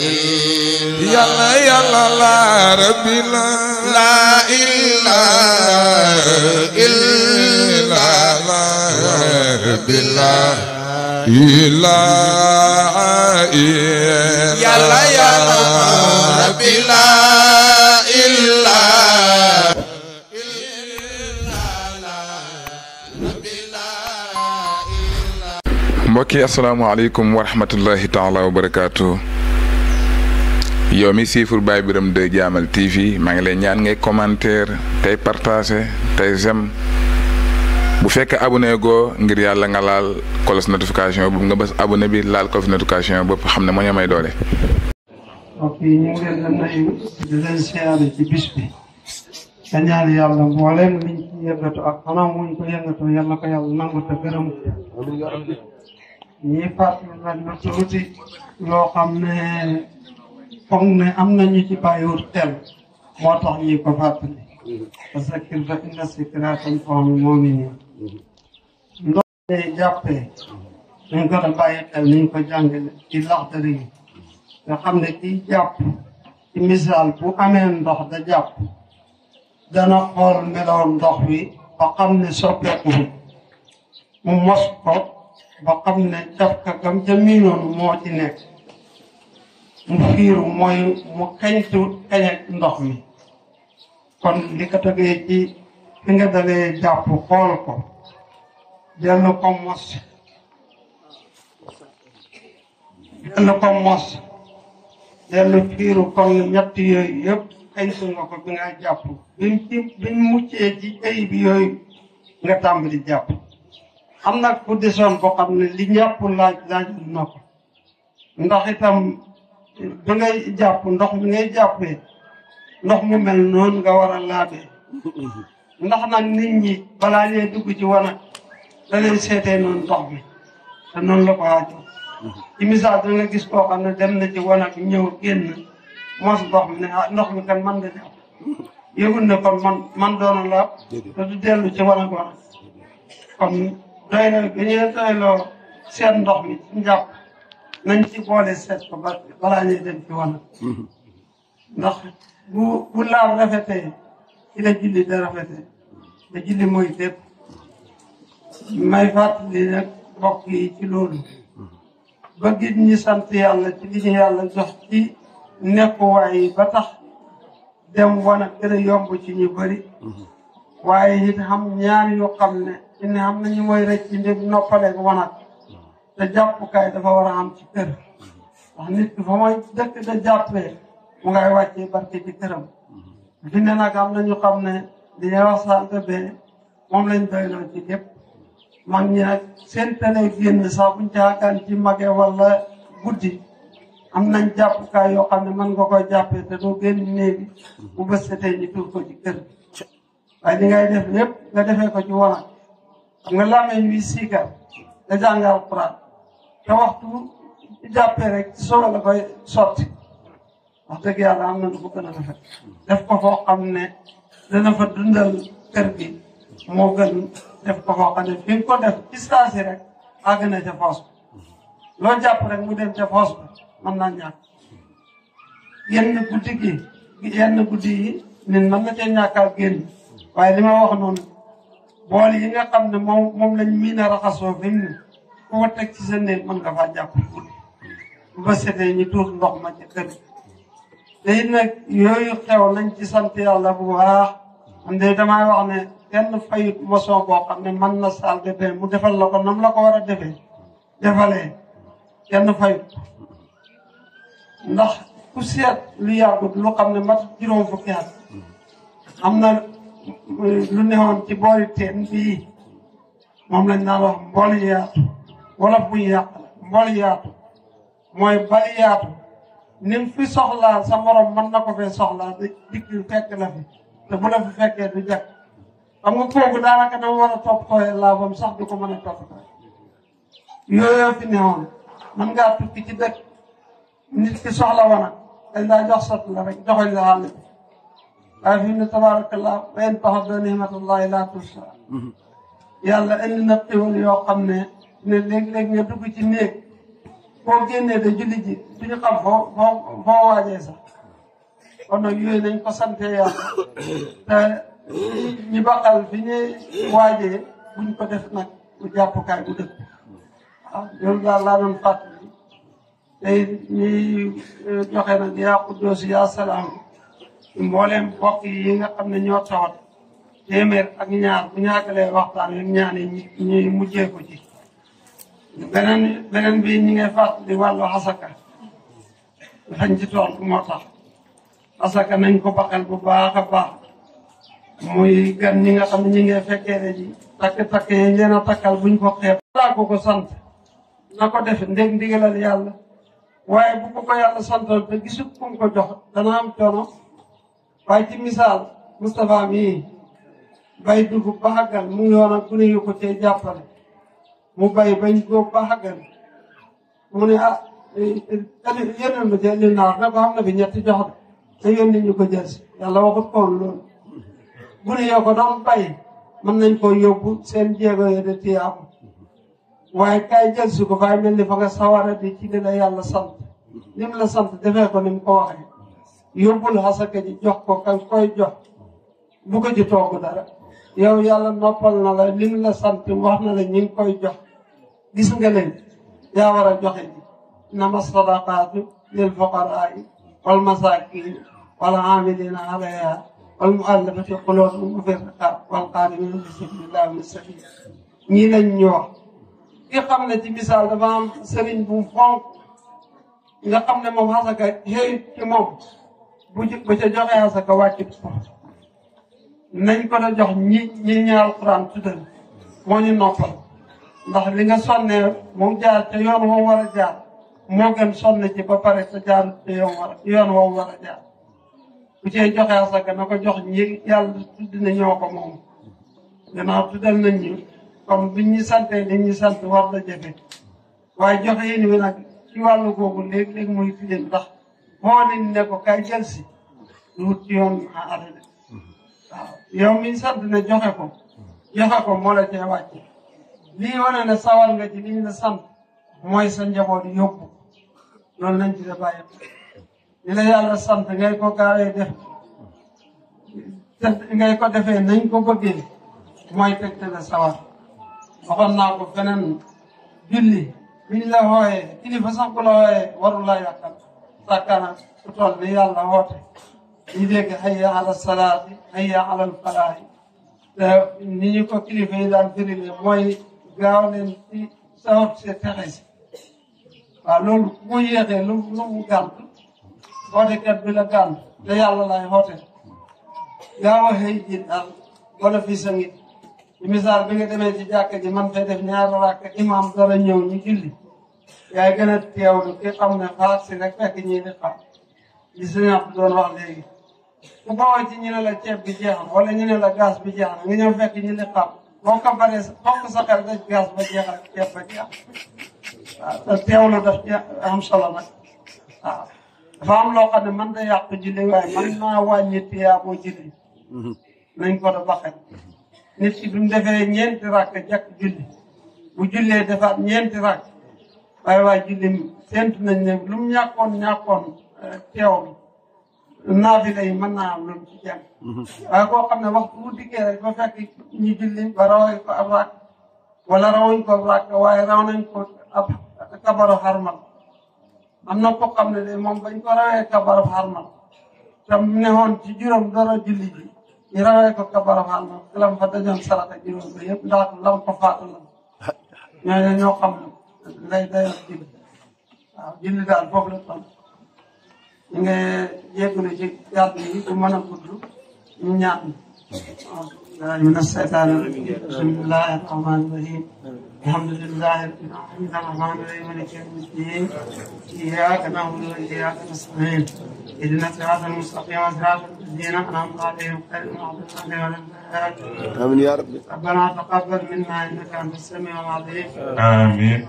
يلا يلا لا ربي لا إله إلا لا ربي لا إله يلا يلا ربي لا إله mbokk yi asalaamaaleykum wa rahmatullahi taala wa barakaatu. yow mi siifur Baye Birame 2 Jaamal TV maa ngi lay ñaan ngay commentaire tey partager tey j'aime bu fekkee abonné goo ngir yàlla nga laal cloche notification boobu nga bës abonné bi laal cloche notification boobu xam ne moo ñu may doole. ok ñu ngi leen di nuyu di leen siyaare ci bis bi. te ñaan yàlla mboolem liñ ci yëngatu ak xanaa muñ ko yëngatu yàlla ko yàlla nangu te gërëm ko. ñii fàttali nag lu tuuti loo xam ne foog ne am nañu ci bàyyiwut xel moo tax ñi ko fàttali. parce que fa inna zikraa tanfa'ul mu'miniin. ndox day jàppee dañ ko doon bàyyi xel niñ ko jàngale ci Laxdari yi nga xam ne kiy jàpp ci misaal bu amee ndox da jàpp dana xool melow ndox wi ba xam ne soppeeku mu mos ko ba xam ne cafka gam ca miinoon moo ci nekk mu fiiru mooy mu kañtu kañak ndox mi kon li ko tegee ci fi nga dalee jàpp xool ko dellu ko mos dellu fiiru kon ñett yooyu yëpp kañtu nga ko bi nga jàpp biñ muccee ci ayib yooyu nga tàmbali jàpp am nag ku desoon boo xam ne li ñàpp laaj na ko ndax itam bi ngay jàpp ndox mi ngay jàppee ndox mu mel noonu nga war a laabee ndax nag nit ñi balaa ñuy dugg ci wanag da leen seetee noonu ndox mi te noonu la ko aajoo ci misaal da nga gis koo xam ne dem na ci wanag ñëw génn mos ndox mi ne ndox mi kan man da jàpp yëgul ne kon man doona laab te du dellu ci wanag kon doy na bi ñuy doyloo seet ndox mi ci njàpp nañ ci boole seet ko balaa ñuy dem ci wanag ndax bu laal rafetee ci la julli da rafetee te julli mooy lépp may fàttali nag mbokk yi ci loolu ba gis ñi sant yàlla ci li ñu yàlla jox ci nekkuwaay yi ba tax dem wanag gën a yomb ci ñu bëri waaye it xam ñaar yoo xam ne ci ne xam nañu mooy rek ci ndib noppaleeg wanag te jàppukaay dafa war a am ci kër ndax nit ki fa mooy dëkk da jàppee mu ngay wàccee barke ci këram fi ne nag am nañu xam ne li ñuy wax salte bee moom lañ doyloo ci lépp mag ñi nag seen télé génn sax buñ caakaan ci mage wala guddi am nañ jàppukaay yoo xam ne mën nga koy jàppee te doo génn néegi bu bës setee ñu tuur ko ci kër waaye li ngay def lépp nga defee ko ci wanag xam nga làmmeñ wi siikar nga jàngal Alxuraan te waxtu ci jàppee rek ci solo la koy sotti wax dëgg yàlla am na lu ko gën a rafet def ko foo xam ne dana fa dundal kër gi moo gën def ko foo xam ne fi nga ko def ci saasi rek àgg na ca foos bi loo jàpp rek mu dem ca foos bi mën naa ñàkk yenn guddi yi nit mën na cee ñàkkaal génn waaye li ma wax noonu bool yi nga xam ne moom lañ miin a raxasoo fi mu ne ku ko teg ci sa néeg mën nga faa jàpp bu ba setee ñu tuur ndox ma ci kër te it nag yooyu xew nañ ci sant yàlla bu baax man de damay wax ne kenn fayut moson boo xam ne mën na salle de bain mu defal la ko nam la ko war a defalee kenn fayut ndax ku seet lu yàggut lu xam ne mat juróom fukki at am na lu newoon ci boori teen bii moom lañ naan wax mbooli yaatu wala buy yàq la mbooli yaatu mooy bali yaatu ni nga fi soxlaa sa morom mën na ko fee soxlaa dikk fekk la fi te bu la fi fekkee du jàkk xam nga kooku daanaka dama war a toppatoo laabam sax du ko mën a toppatoo yooyu fi newoon mën ngaa tukki ci dëkk nit ki soxla wana dañ laa jox sot la rek joxoñ la xàll bi waaye fi mu ne tabarakallah wa in ta'uddu ni'matallahi la tuhsuha yàlla indi na xéwal yoo xam ne léeg-léeg nga dugg ci néeg boo génnee de julli ji duñu xam foo waajee sax kon nag yooyu nañ ko sante yàlla te ñi baqal fi ñuy waajee buñ ko def nag bu jàppukaay bu dëkk waaw loolu daal laa doon fàttali tey ñuy joxe nag yaa Quddus yaa salaam mbooleem mbokk yi nga xam ne ñoo tawat téeméer ak ñaar bu ñu àggalee waxtaan wi ñaan yi ñuy mujjee ko ci beneen bi ñi ngay fàttali wàllu asaka fañ ci tool moo tax asaka nañ ko baqal bu baax a baax muy gan ñi nga xam ne ñi ngay fekkee ne ji takk yi ngeen a takkal buñ ko xeeb laa ko sant na ko def ndég ndigalal yàlla waaye bu ko yàlla santoon te gisut ku ko jox dana am coono waaye ci misaal Moustapha mii bay dugub ba xaggal mu ngi woon ak gune yu ko cee jàppale mu bay bañ góob ba xaggal mu ne yónneen ma ci li naar ne ko xam na fi ñetti jox de te yónni ñu ko jël si yàlla waxut koon loolu gune yoo ko doon bay mën nañ ko yóbbu seen jéego yi de tiyaabu waaye kay jël si ko fay mel ni fa nga sawara di ci li la yàlla sant ni mu la sant defee ko ni mu ko waxee yóbbul xasaka ji jox ko ka koy jox bu ko ci togg dara yow yàlla noppal na la li mu la sant wax na la ñi ngi koy jox gis nga leen yaa war a joxe ji innama sadaqaatu lil fuqaraa'i wal masaakiin wal aamiliina alayha wal mu'allafati quluubuhum wa fi riqaab wal ghaarimiina fi sabiilillaahi wa ibni sabiil ñii lañ ñu wax ki xam ne ci misaal dafa am sëriñ bu fonk nga xam ne moom xasaka xëy ci moom bu ca joxee xasaka wàccut ko nañ ko da jox ñi ñaar Alxuraan tuddal moo ñu noppal ndax li nga sonnee moom jaar te yoon woo war a jaar moo gën sonn ci ba pare te jaar te yoon woo war a jaar bu cee joxee xasaka na ko jox ñi yàlla tudd na ñoo ko moom gannaaw tuddal nañ ñu comme biñ ñu santee li ñu sant war la jëfe waaye joxe yéen wi nag ci wàllu googu léeg-léeg muy fileen ndax moo leen ne ko kay jël si wut ci yoon arrêté waaw yow mi sant ne joxe ko moo la cee wàcce lii wane ne sawar nga ci li ñu la sant mooy sa njaboot yóbbu loolu nañ ci da bàyyi li la yàlla sant ngay ko gaawee def ngay ko defee nañ ko bëggee mooy tegte la sawar waxoon naa ko feneen julli biñ la wooyee kilifa sax bu la wooyee warul la yàqal sàkkana su toll ni yàlla woote ñu dégg hayya ala salaati hayya ala falaahi te ni ñu ko kilifa yi daan firile mooy gaaw leen ci sawar si texe si waaw loolu mu yéexee lu mu gànt wootekat bi la gànt te yàlla lay woote gaaw a xëy ji daal wala fii sa ngi ci misaal bi nga demee ci jàkka ji man fay def ñaari rakk imam dara ñëw ñu julli yaay gën a teewlu ki xam ne faak si rek fekk ñii di xam li sëñ Abdou doon wax léegi bu bawoo ci ñu ne la ceeb bi jeex na wala ñu ne la gaz bi jeex na nga ñëw fekk ñi li xam boo ko baree fokk sa xel daj gaz ba jeex ak ceeb ba jeex waaw te teewlu daf ci am solo nag waaw dafa am loo xam ne man da yàq julli waaye man naa wàññi tiyaa boo julli nañ ko da baxet nit ki bi mu defee ñeenti rakk jàkk julli bu jullee defaat ñeenti rakk waaye julli séntu nañ ne lu mu ñàkkoon teewlu naafila yi mën naa am lu mu ci jàng waaye koo xam ne waxtu bu dikkee rek ba fekk ñu julli ba rawee ko ab rakk wala rawuñ ko ab rakk waaye raw nañ ko ab kabaru xarmal am na ko xam ne de moom bañ ko rawee kabaru xarmal tam neexoon ci juróom dara julli ji ñu rawee ko kabaru xarmal lam fa dajoon sarata juróom ba yëpp ndax lam ko faatu la ñooñu ñoo xam lay dayoo julli waaw julli daal foofu la toll ñu ngi jégalu ci kàddu yi bu mën a gudd ñu ñaan من الشيطان الرجيم بسم الله الرحمن الرحيم الحمد لله رب العالمين الرحمن الرحيم مالك يوم الدين اياك نعبد واياك نستعين اهدنا الصراط المستقيم صراط الذين انعمت عليهم غير المغضوب عليهم ولا الضالين امين يا رب ربنا تقبل منا انك انت السميع العليم امين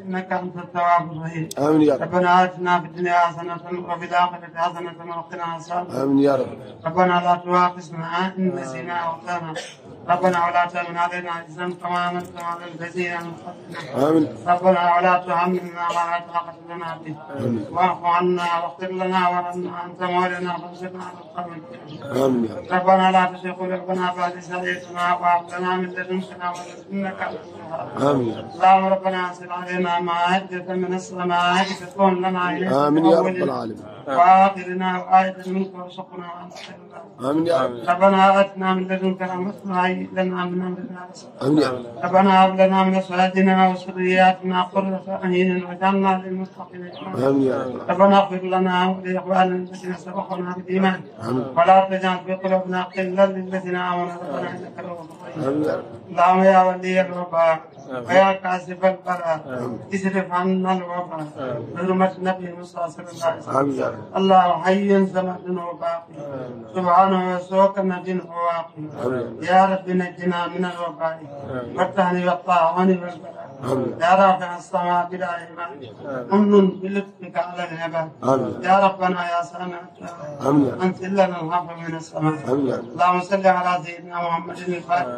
انك انت التواب الرحيم امين يا رب ربنا اتنا في الدنيا حسنه وفي الاخره حسنه وقنا عذاب امين يا رب ربنا لا تؤاخذنا ان نسينا او ربنا ولا تحمل علينا إثما كما حملته على الذين من قبلنا آمين. ربنا ولا تحملنا ما لا طاقة لنا به واعف عنا واغفر لنا وارحمنا أنت مولانا فانصرنا على القوم الكافرين آمين. ربنا لا تزغ قلوبنا بعد إذ هديتنا وهب لنا من لدنك رحمة إنك أنت الوهاب آمين. اللهم ربنا أنزل علينا مائدة من السماء تكون لنا عيدا آمين يا رب العالمين. وآخرنا وآية منك وارزقنا وأنت خير الرازقين. آمين يا رب. ربنا آتنا من لدنك رحمة وهيئ لنا من أمرنا رشدا. آمين يا رب. ربنا هب لنا من أزواجنا وذرياتنا قرة أعين واجعلنا للمتقين إماما. آمين يا رب. ربنا اغفر لنا ولإخواننا الذين سبقونا بالإيمان ولا تجعل في قلوبنا غلا للذين آمنوا ربنا إنك رؤوف رحيم. آمين يا رب. اللهم يا ولي الوباء ويا كاشف البلاء اصرف عنا الوباء بحرمة النبي صلى الله عليه وسلم. آمين يا رب. الله حي زمن وباقي سبحانه وسوق نجن وواقي. يا رب نجنا من الوباء والتهني والطاعون والبلاء. يا رافع السماء بلا إيمان أمن بلطفك على العباد. يا ربنا يا سامع أنزل لنا الغفر من السماء. اللهم صل على سيدنا محمد الفاتح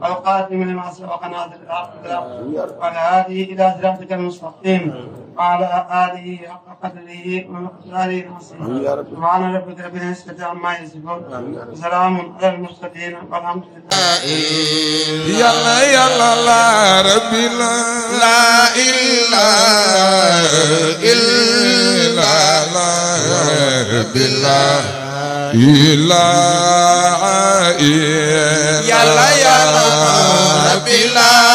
والقادم لما سبق ناصر الحق بالحق والهادي إلى صراطك المستقيم وعلى آله حق قدره ومقداره العظيم. سبحان ربك رب العزة عما يصفون وسلام على المرسلين والحمد لله. يلا يلا لا ربي لا إله إلا لا ربي لا إله يلا يلا ربي لا